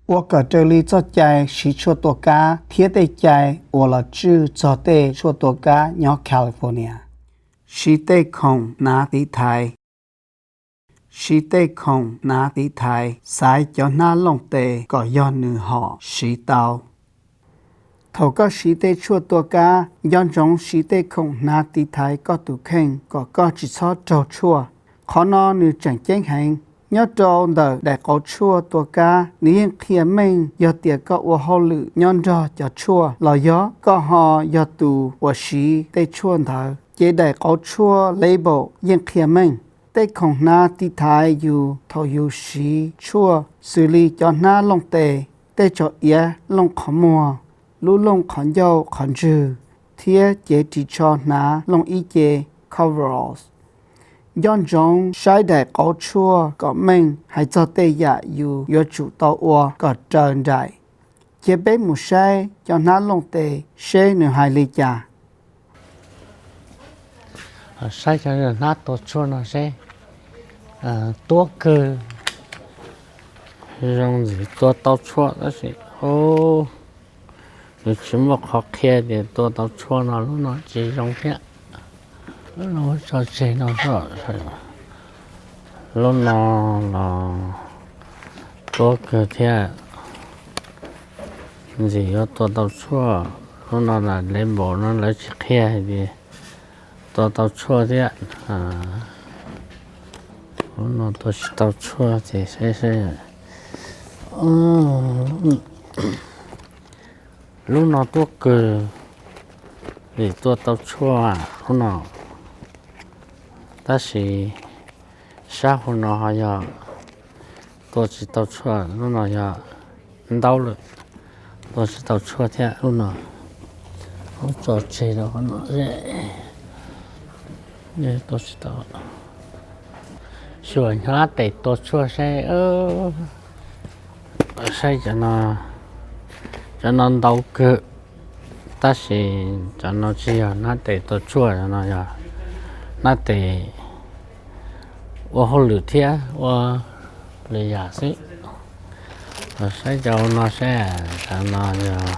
Ua kom raws li txoj cai siv tshuaj tua kab thiab tej cai uas los tswj txog tej tshuaj tua kab nyob California. Siv tej khoom hnav tiv thaiv. Siv tej khoom hnav tiv thaiv xaiv cov hnab looj tes kom yog nws hom siv tau. Thaum koj siv tej tshuaj tua kab, nco ntsoov siv tej khoom hnav tiv thaiv koj tus kheej kom koj tsis txhob raug tshuaj. Qhov no nws tseem ceeb heev. Nyob rau ntawm daim qauv tshuaj tua kab, nws yeej qhia meej yog tias koj ua hauj lwm nyob nrog cov tshuaj los yog koj ho yog tus uas siv tej tshuaj ntawd, ces daim qauv tshuaj label yeej qhia meej. Tej khoom hnav tiv thaiv yus thaum yus siv tshuaj xws li cov hnab looj tes, tej tsaum iav looj qhov muag, lub looj qhov ncauj qhov ntswg, thiab cev ris tsho hnav looj ib ce, coveralls. Nco ntsoov saib daim qauv tshuaj kom meej hais txog tej yam yus yuav tsum tau ua kom raws nraim. Cia peb mus saib cov hnab looj tes seb nws hais li cas. Saib cov hnab tua tshuaj no seb tuab kawg. Zoo ntxiv tua tau tshuaj tab sis nws tsis muaj qhov qhia tias tua tau tshuaj no, lub no tsis zoo thiab. Lub no tso tseg no, lub no los tuab kawg thiab. Ntxim yuav tua tau tshuaj. Lub no label no lawv tsis qhia hais tias tua tau tshuaj thiab. Lub no tua tsis tau tshuaj ces saib saib. Lub no tuab kawg li, tua tau tshuaj lub no, tab sis sab hauv no ho yog tua tsis tau tshuaj, lub no yog ntaub lawm, tua tsis tau tshuaj thiab lub no. Lub tso tseg rau qhov no, tua tsis tau. Xyuas hnab tes tua tshuaj saib, saib cov no ntau kawg, tab sis cov no tsis yog hnab tes tua tshuaj, cov no yog hnab tes ua hauj lwm thiab ua lwm yam xwb. Saib cov no saib, cov no yog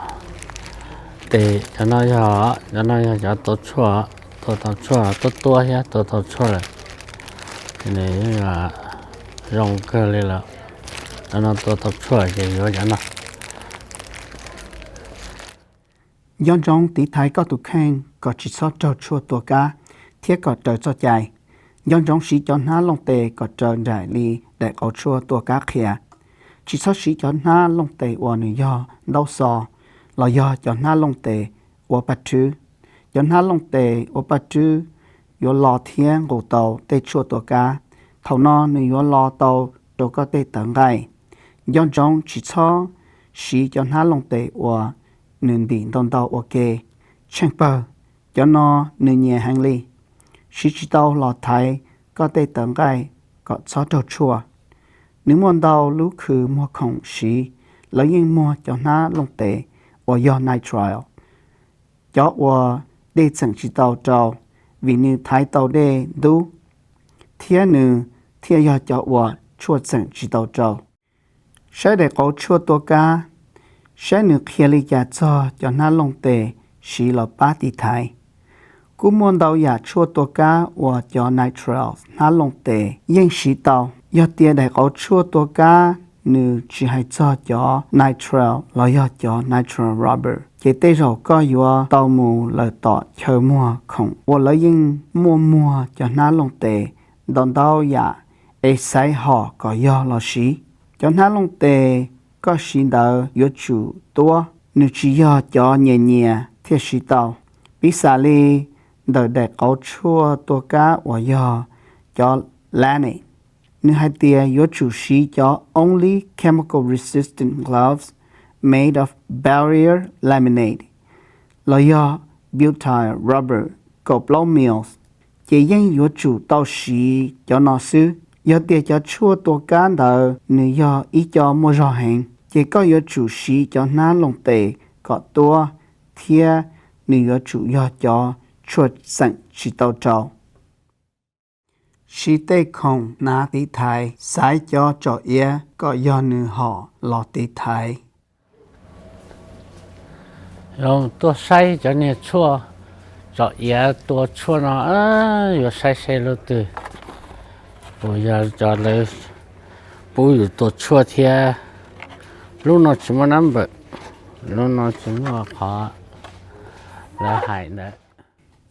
tes, cov no yog, cov no yog cov tua tshuaj, tua tau tshuaj tuab tuab thiab tua tau tshuaj lawm. Nws zoo kawg li lawm. Cov no tua tau tshuaj ces yuav cov no. Nco ntsoov tiv thaiv koj tus kheej kom tsis txhob raug tshuaj tua kab thiab kom raws txoj cai. Nco ntsoov siv cov hnab looj tes kom raws nraim li daim qauv tshuaj tua kab qhia. Tsis txhob siv cov hnab looj tes uas nws yog ntaub xo los yog cov hnab looj tes ua paj rhwb. Cov hnab looj tes ua paj rhwb yuav lo thiab nqus tau tej tshuaj tua kab. Thaum no nws yuav lo tau rau koj tej tawv nqaij. Nco ntsoov tsis txhob siv cov hnab looj tes uas nws ntim ntau ntau ua ke, tsheej pawg, cov no nws nyias heev li. Siv tsis tau los thaiv koj tej tawv nqaij kom txhob raug tshuaj. Nws muaj ntau lub khw muag khoom siv, lawv yeej muag cov hnab looj tes uas yog nitrile, cov uas dej txeem tsis tau rau, vim nws thaiv tau dej ntub, thiab nws thiaj yog cov uas tshuaj txeem tsis tau rau. Saib daim qauv tshuaj tua kab, saib nws qhia li cas txog cov hnab looj tes siv los pab tiv thaiv. Kuj muaj ntau yam tshuaj tua kab uas cov nitrile hnab looj tes yeej siv tau. Yog tias daim qauv tshuaj tua kab nws tsis hais txog cov nitrile los yog cov nitrile rubber, ces tej zaum koj yuav tau mus lawm tom chaw muag khoom uas lawv yeej muaj muag cov hnab looj tes ntau ntau yam es xaiv hom kom yog los siv. Cov hnab looj tes koj siv ntawd yuav tsum tuab, nws tsis yog cov nyias nyias thiaj siv tau. Piv xam li ntawm daim qauv tshuaj tua kab uas yog cov laminate, nws hais tias yuav tsum siv cov only chemical resistant gloves made of barrier laminate los yog butyl rubber kaum plaub mils, ces yeej yuav tsum tau siv cov no xwb. Yog tias cov tshuaj tua kab ntawd nws yog ib co muaj zog heev, ces koj yuav tsum siv cov hnab looj tes kom tuab, thiab nws yuav tsum yog cov tshuaj txeem tsis tau rau. Siv tej khoom hnav tiv thaiv, xaiv cov tsom iav kom yog nws hom los tiv thaiv. Tuaj saib cov niag tshuaj tsom iav tua tshuaj no, yuav saib seb lub twg puas yog cov lawv pub yus tua tshuaj thiab. Lub no tsis muaj number, lub no tsis muaj qhov lawv hais ntawd.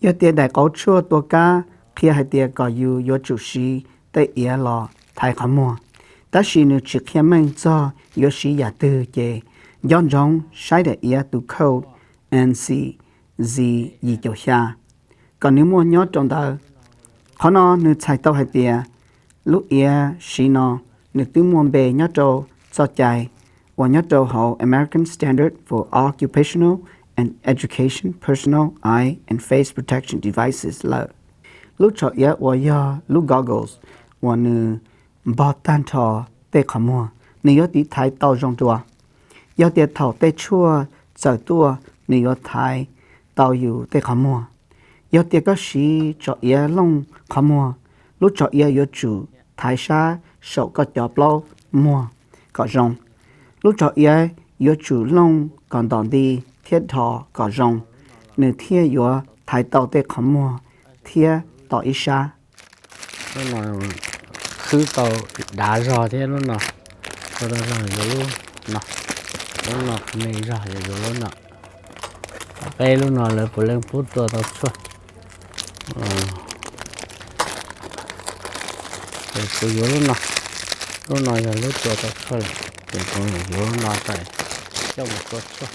Yog tias daim qauv tshuaj tua kab qhia hais tias kom yus yuav tsum siv tej iav los thaiv qhov muag, tab sis nws tsis qhia meej txog yuav siv yam twg ces nco ntsoov saib daim iav tus code N C Z yim caum xya kom nws muaj nyob rau ntawd. Qhov no nws txhais tau hais tias lub iav siv no nws twb muaj npe nyob rau txoj cai uas nyob rau hauv American Standard for Occupational and Education Personal Eye and Face Protection Devices lawm. Lub tsom iav uas yog lub goggles uas nws npog tag nrho tej qhov muag, nws yuav tiv thaiv tau zoo dua. Yog tias thaum tej tshuaj txawm tuaj, nws yuav thaiv tau yus tej qhov muag. Yog tias koj siv tsom iav looj qhov muag, lub tsom iav yuav tsum thaiv sab saum koj cov plaub muag kom zoo. Lub tsom iav yuav tsum looj kom ntom nti thiab dhos kom zoo, nws thiaj yuav thaiv tau tej qhov muag thiab tom ib sab. Lub no khwb tau dav zog thiab lub no, ua tau zog yuav lub no, lub no me zog yuav yuav lub no. Peb lub no lawv puav leej pub tua tau tshuaj. Ces kuv yuav lub no, lub no yog lub tua tau tshuaj lawm, ces kuv yuav lub no tawm coj mus tua tshuaj.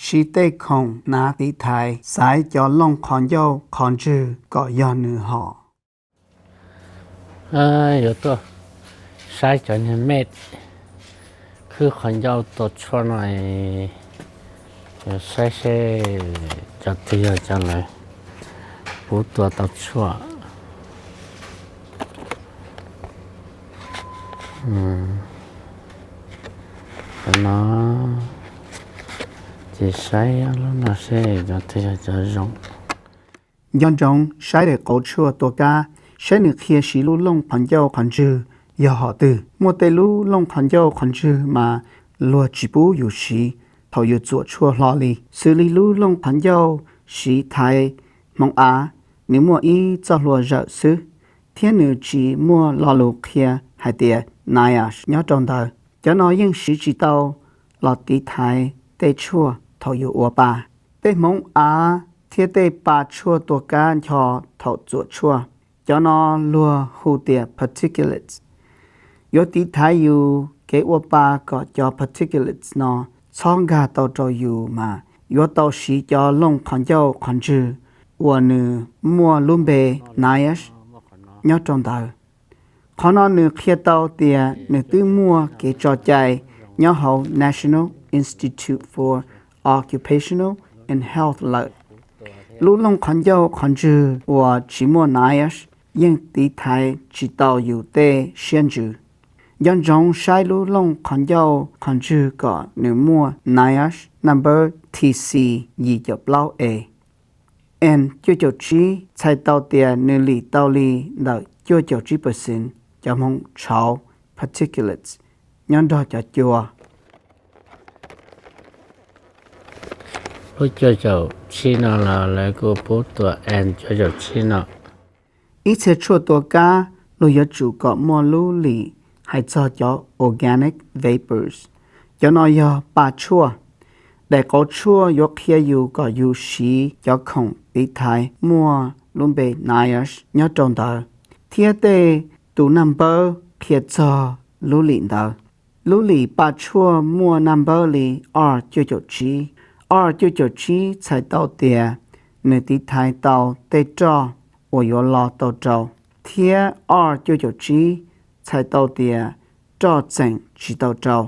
Siv tej khoom hnav tiv thaiv, xaiv cov looj qhov ncauj qhov ntswg kom yog nws hom. Yuav tuaj saib cov niag mej khwb qhov ncauj tua tshuaj no, yuav saib seb cov twg yog cov lawv pub tua tau tshuaj. Cov no, ces saib lub no seb cov twg yog cov zoo. Nco ntsoov saib daim qauv tshuaj tua kab, saib nws qhia siv lub looj qhov ncauj qhov ntswg yog hom twg. Muaj tej lub looj qhov ncauj qhov ntswg mas luag tsis pub yus siv thaum yus txuam tshuaj hlo li, xws li lub looj qhov ncauj siv thaiv hmoov av, nws muaj ib txoj hlua zawm xwb, thiab nws tsis muaj lo lus qhia hais tias NIOSH nyob rau ntawd. Cov no yeej siv tsis tau los tiv thaiv tej tshuaj thaum yus ua pa. Tej hmoov av thiab tej pa tshuaj tua kab ncho thaum txuam tshuaj, cov no luag hu tias particulates. Yuav tiv thaiv yus kev ua pa kom cov particulates no txhob nkag tau rau yus mas yuav tau siv cov looj qhov ncauj qhov ntswg uas nws muaj lub npe NIOSH nyob rau ntawd. Qhov no nws qhia tau tias nws twb muaj kev tso cai nyob hauv National Institute for Occupational and Health lawm. Lub looj qhov ncauj qhov ntswg uas tsis muaj NIOSH yeej tiv thaiv tsis tau yus tej siab ntsws. Nco ntsoov saib lub looj qhov ncauj qhov ntswg kom nws muaj NIOSH number T C yim caum plaub A. N cuaj caum tsib txhais tau tias nws lim tau li ntawm cuaj caum tsib percent cov hmoov tshauv particulates nyob nrog cov cua. Lub cuaj caum tsib no los lawv kuj pub tua N cuaj caum tsib no. Ib txhia tshuaj tua kab luag yuav tsum kom muaj lub lim hais txog cov organic vapors. Cov no yog pa tshuaj. Daim qauv tshuaj yuav qhia yus kom yus siv cov khoom tiv thaiv muaj lub npe NIOSH nyob rau ntawd, thiab tej tus naj npawb qhia txog lub lim ntawd. Lub lim pa tshuaj muaj naj npawb li R cuaj caum tsib. R cuaj caum tsib txhais tau tias nws tiv thaiv tau tej roj uas yuav lo tau rau, thiab R cuaj caum tsib txhais tau tias roj txeem tsis tau rau.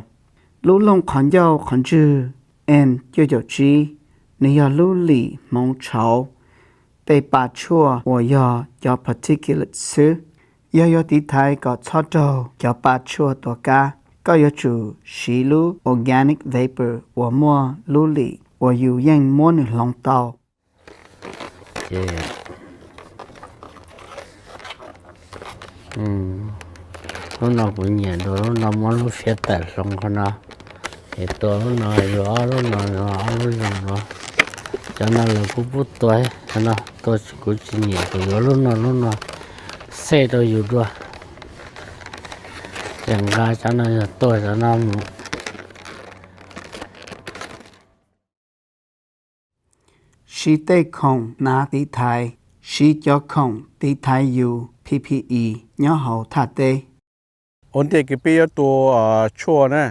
Lub looj qhov ncauj qhov ntswg N cuaj caum tsib, nws yog lub lim hmoov tshauv tej pa tshuaj uas yog cov particulates xwb. Yog yuav tiv thaiv kom txhob raug cov pa tshuaj tua kab, koj yuav tsum siv lub organic vapor uas muaj lub lim uas yus yeej muab nws hloov tau. Ces lub no kuv nyiam dua lub no, muab lub fiab tawm hloov qhov no, ces tua lub no, yuav ob lub no, ob lub zoo no. Cov no lawv kuj pub tua, cov no tua kuv tsis nyiam, kuv yuav lub no, lub no xej rau yus dua. Ces nqa cov no yog tua cov no mus. Siv tej khoom hnav tiv thaiv. Siv cov khoom tiv thaiv yus P P E nyob hauv thaj teb. Ua ntej kws peb yuav tua tshuaj na,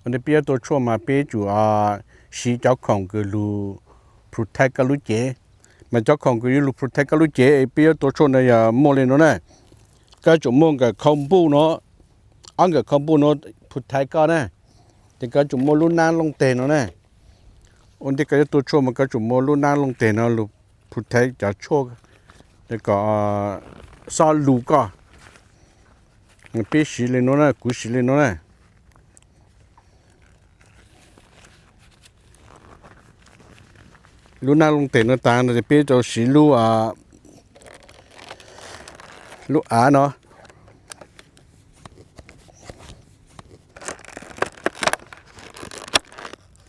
ua ntej peb yuav tua tshuaj mas peb tsum siv cov khoom kws lug protect koj lub cev. Mas cov khoom kws yuav lug protect koj lub cev es peb yuav tua tshuaj no yog muaj li no na. Koj tsum muaj nkawm khau npuj no, ob nkawm khau npuj no protect koj na. Ces koj tsum muaj lub nab looj teg no na. Ua ntej koj yuav tua tshuaj mas koj tsum muaj lub nab looj teg no lug protect cov tshuaj kom xob lug koj. Peb siv li no na, kuv siv li no na. Lub nab looj teg no tas no ces peb rau siv lub, lub av no.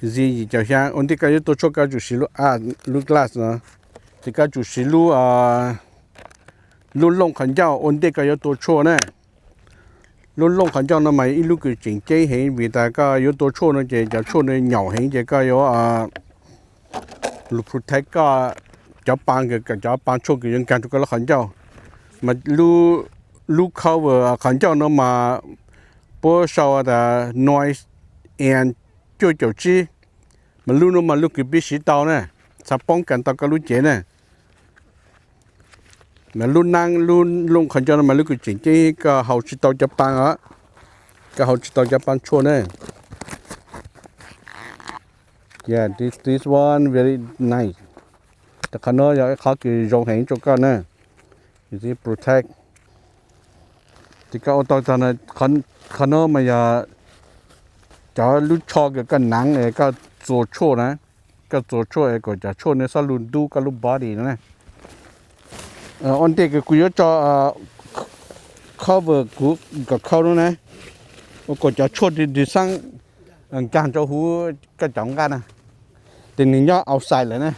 Zig yim caum xyaa, ua ntej koj yuav tua tshuaj koj tsum siv lub av, lub glass no. Ces koj tsum siv lub, lub looj qhov ncauj ua ntej koj yuav tua tshuaj na. Lub looj qhov ncauj no mas ib lub kws tseem ceeb heev vim tas koj yuav tua tshuaj no ces cov tshuaj no nyaum heev ces koj yuav lug protect koj cov pa, cov pa tshuaj kws yuav nkaag rua koj lub qhov ncauj. Mas lub cover qhov ncauj no mas puab sau tas noise and cuaj caum tsib, mas lub no mas lub kws peb siv tau na, txhad poob kas tau koj lub cev na. Mas lub nab, lub looj qhov ncauj no mas lub kws tseem ceeb, koj haus tsis tau cov pa os, koj haus tsis tau cov pa tshuaj na. Yeah, this, this one very nice. Qhov no yog ib qhov kws zoo heev rua koj na. Protect. Ces koj ua tau tag, qhov no mas yog cov lub tsho kws koj naav es koj txua tshuaj na, koj txua tshuaj es kom cov tshuaj no xob lug ntub koj lub body no na. Ua ntej kws kuv yuav tso cover kuv kom khau no na, ua kom cov tshuaj dwb xaab nkaag rua huv koj cov nqaj na, ces nwg nyob outside lawm na.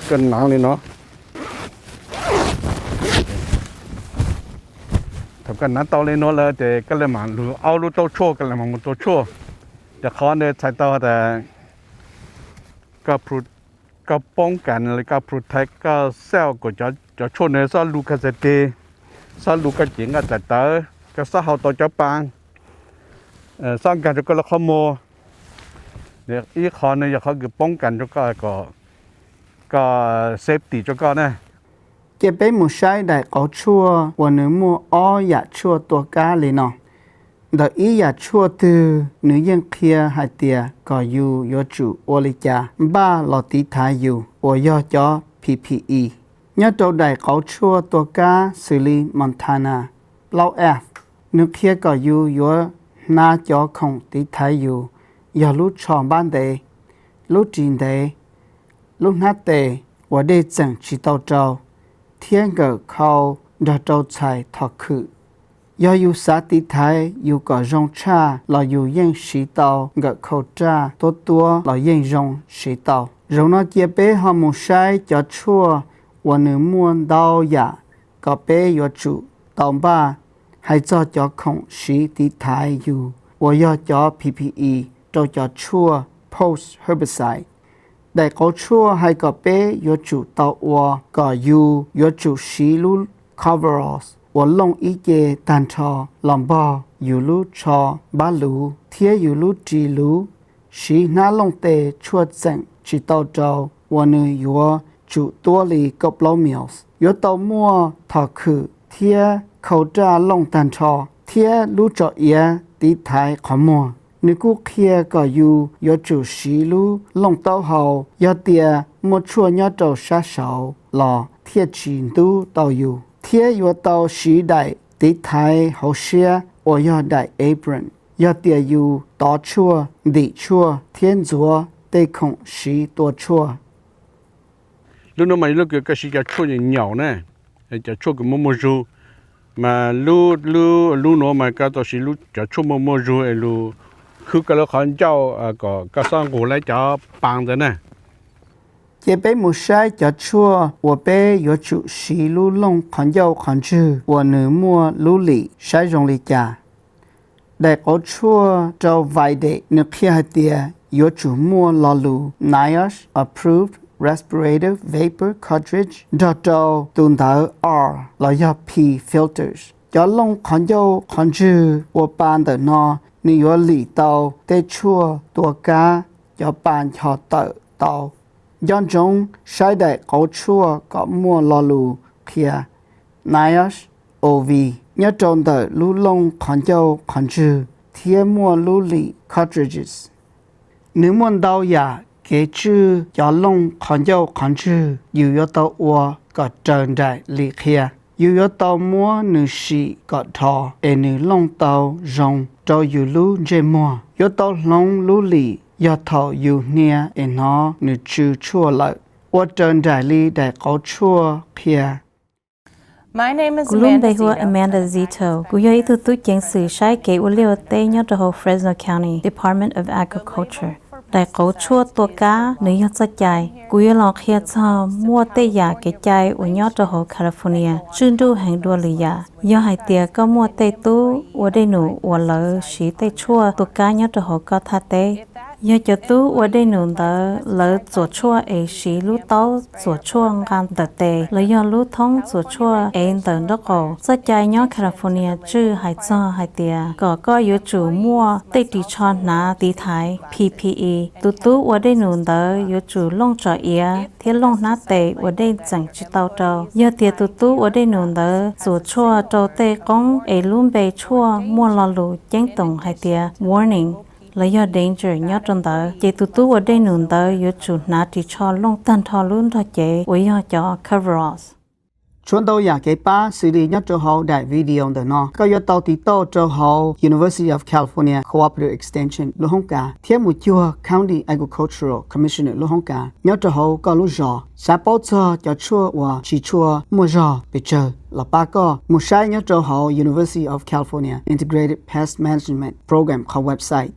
Koj naav li no. Thaum koj naav tau li no lawm ces koj le maam lug aub lub taub tshuaj, koj le maam mus tua tshuaj. Ces qhov ntawd txhais tau tas koj poob kas, koj protect koj self kom cov tshuaj no xob lug koj txhais teg, xob lug koj cev nqaj txhais tawv, koj xob haus tau cov pa, xob nkaag rua koj lub qhov muag. Ib qhov no yog qhov kws poob kas rua koj kom koj safety rua koj na. Cia peb mus saib daim qauv tshuaj uas nws muaj ob yam tshuaj tua kab li no. Ntawm ib yam tshuaj twg nws yeej qhia hais tias kom yus yuav tsum ua li cas npaj los tiv thaiv yus uas yog cov P P E. Nyob rau daim qauv tshuaj tua kab xws li Montana plaub F, nws qhia kom yus yuav hnav cov khoom tiv thaiv yus yog lub tsho npab ntev, lub ris ntev, lub hnab tes uas dej txeem tsis tau rau, thiab nkawm khau nrog rau txhais thom khwm. Yog yus xav tiv thaiv yus kom zoo tshaj los yus yeej siv tau nkawm khau raj tuab tuab los yeej zoo siv tau. Zaum no cia peb ho mus saib cov tshuaj uas nws muaj ntau yam kom peb yuav tsum tau npaj hais txog cov khoom siv tiv thaiv yus uas yog cov P P E rau cov tshuaj post herbicide. Daim qauv tshuaj hais kom peb yuav tsum tau ua kom yus yuav tsum siv lub coveralls uas looj ib ce tag nrho los npog yus lub tsho npab luv thiab yus lub ris luv, siv hnab looj tes tshuaj txeem tsis tau rau uas nws yuav tsum tuab li kaum plaub mils. Yuav tau muaj thom khwm thiab khau raj looj tag nrho thiab lub tsom iav tiv thaiv qhov muag. Nws kuj qhia kom yus yuav tsum siv lub looj taub hau yog tias muaj tshuaj nyob rau sab saud los thiaj tsis ntub tau yus, thiab yuav tau siv daim tiv thaiv hauv siab uas yog daim apron yog tias yus tov tshuaj, ntim tshuaj thiab ntxuav tej khoom siv tua tshuaj. Lub nuav mas yog lub kws koj siv cov tshuaj nyaum na, cov tshuaj kws muaj muaj zug, mas lub, lub, lub nuav mas koj tau siv lub, cov tshuaj muaj muaj zug es lug hwb koj lub qhov ncauj kom koj xob nqug lawv cov paa ntawd na. Ces peb mus saib cov tshuaj uas peb yuav tsum siv lub looj qhov ncauj qhov ntswg uas nws muaj lub lim saib zoo li cas. Daim qauv tshuaj rau Vide nws qhia hais tias yuav tsum muaj lo lus NIOSH Approved Respirative Vapor Cartridge nrog rau tus ntawv R los yog P filters. Cov looj qhov ncauj qhov ntswg ua pa ntawm no nws yuav lim tau tej tshuaj tua kab cov pa ncho tawm tau. Nco ntsoov saib daim qauv tshuaj kom muaj lo lus qhia NIOSH O V nyob rau ntawm lub looj qhov ncauj qhov ntswg thiab muaj lub lim cartridges. Nws muaj ntau yam kev tswj cov looj qhov ncauj qhov ntswg yus yuav tau ua kom raws nraim li qhia. Yus yuav tau muab nws sim kom dhos es nws looj tau zoo rau yus lub ntsej muag. Yuav tau hloov lub lim yog thaum yus hnia es hnov nws tsw tshuaj lawm. Ua raws nraim li daim qauv tshuaj qhia. Kuv lub npe hu ua Amanda Zito. Kuv yog ib tug tub ceev xwm saib kev ua liaj ua teb nyob rau hauv Fresno County Department of Agriculture. Daim qauv tshuaj tua kab nws yog txoj cai. Kuv yuav los qhia txog muaj tej yam kev cai uas nyob rau hauv California tswj nruj heev dua lwm yam. Yog hais tias koj muaj tej tub ua dej num uas lawv siv tej tshuaj tua kab nyob rau hauv koj thaj teb, yog cov tub ua dej num ntawd lawv txuas tshuaj es siv lub taub txuas tshuaj nqa ntawm tes los yog lub thoob txuas tshuaj es ntawm nraub qaum, txoj cai nyob California tswj hais txog hais tias kom koj yuav tsum muaj tej ris tsho hnav tiv thaiv P P E. Tus tub ua dej num ntawd yuav tsum looj tsom iav thiab looj hnab tes ua dej txeem tsis tau rau. Yog tias tus tub ua dej num ntawd txuas tshuaj rau tej qoob es lub npe tshuaj muaj lo lus ceeb toom hais tias warning los yog danger nyob rau ntawd, ces tus tub ua dej num ntawd yuav tsum hnav ris tsho looj tag nrho lub nrog cev uas yog cov coveralls. Tshuav ntau yam kev pab xws li nyob rau hauv daim video ntawm no. Koj yuav tau tiv tauj rau hauv University of California Cooperative Extension lub hoob kas thiab mus cuag County Agricultural Commissioner lub hoob kas nyob rau hauv koj lub zos. Xav paub txog cov tshuaj uas siv tshuaj muaj zog pes tsawg los pab koj mus saib nyob rau hauv University of California Integrated Pest Management Program qhov website.